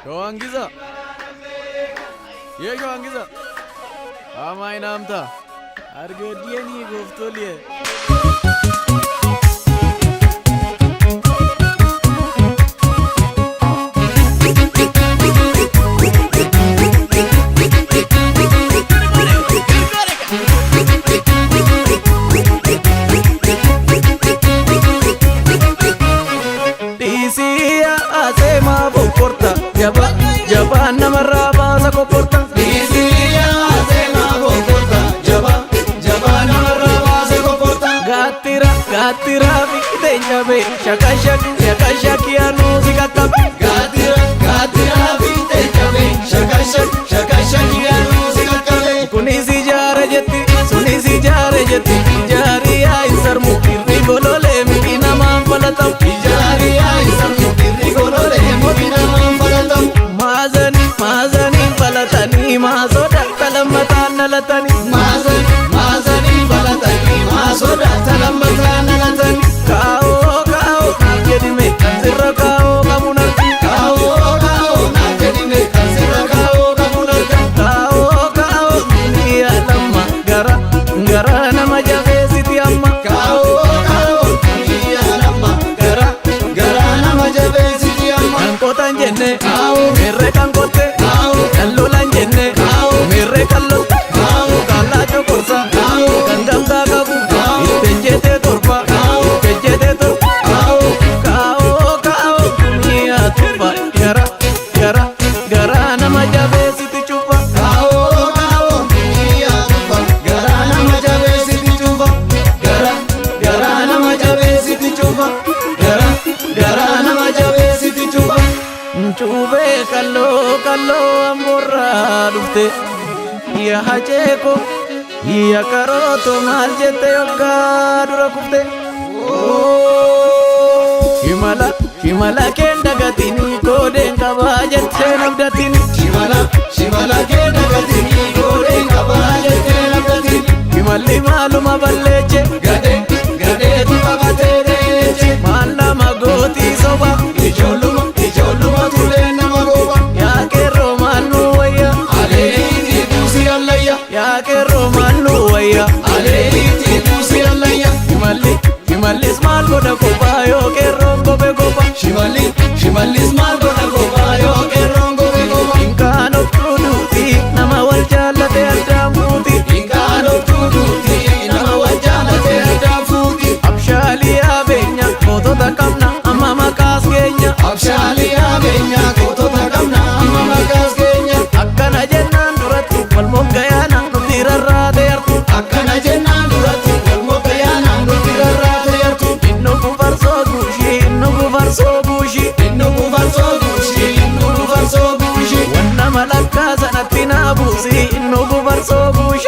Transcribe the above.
Shawaangiza. Yee Shawaangiza. Amaa naamta. Argeediyanii gooftoliye. Dhiisii aseemaa boqqorta. Jabaa jabaan namarraa baasa kokkorta. Gaattira gaattira fiixeen cabee shaka shak shaka shak yaanuu si qaqqabe. Kunis ijaara jetti sunis ijaara jetti ijaari yaa hin sarmu irri bololee miti namaan falatamu. Maazanii maazanii falatanii maasoda kalammataan dhalatanii. Kaa'oo kaa'oo naaf jedhime kan sirra kaa'oo qabuun arga. Kaa'oo kaa'oo duniyaa lamma gara gara nama jabeessiti amma. Kan qotan jenne mirree kan qotte kan lolan jenne mirree kan lolte kaallaa coqorsa kan gamtaa qabu itti ejjetee torba itti ejjetee torba. Kaa'oo kaa'oo duniyaa tufa gara gara gara nama jabeessiti cufa. Cuubee kalloo kalloo amboorraa dhufte yaa haceeko yaa karooto maal jette yoggaa dura kufte. Shimala shimala keen dagatini koodeen qabaa jettee nabdatini. Shimala kee dagatini gooreen qabaa jettee nabdatini. Shimalli maaluma balleeche Gadee gadeetu qabatee deeche. maal nama gootii soba Ijoolluma ijoolluma tulee nama gooba. yaa qeerroo maal nu wayya Aleeliitii buusii allayya. yaa qeerroo maal nu wayya. Aleeliitii buusii allayya. Shimalli shimallis maal godha kophaa yoo qeerroon kophee kopha. Shimalli shimallis maal godha kophaa yoo qeerroon kophee kopha. Hinkaan of tuutuuti nama wal jaallate addaan fuuti. Hinkaan of tuutuuti nama wal jaalate addaan fuuti. Abshaalii yaabenya gootota qabna amma maqaas keenya. Abshaalii yaabenya gootota qabna amma maqaas keenya. Akkana jennaan duratti wal moggayaana nuti rarraate yartu. Akkana jennaan duratti wal moggayaana nuti rarraate yartu. Innu kufarsoo guushii innu kufarsoo guushii. Innu kufarsoo guushii innu kufarsoo guushii. Wanna malakkaa sanatti naa buusi innu kufarsoo guushii.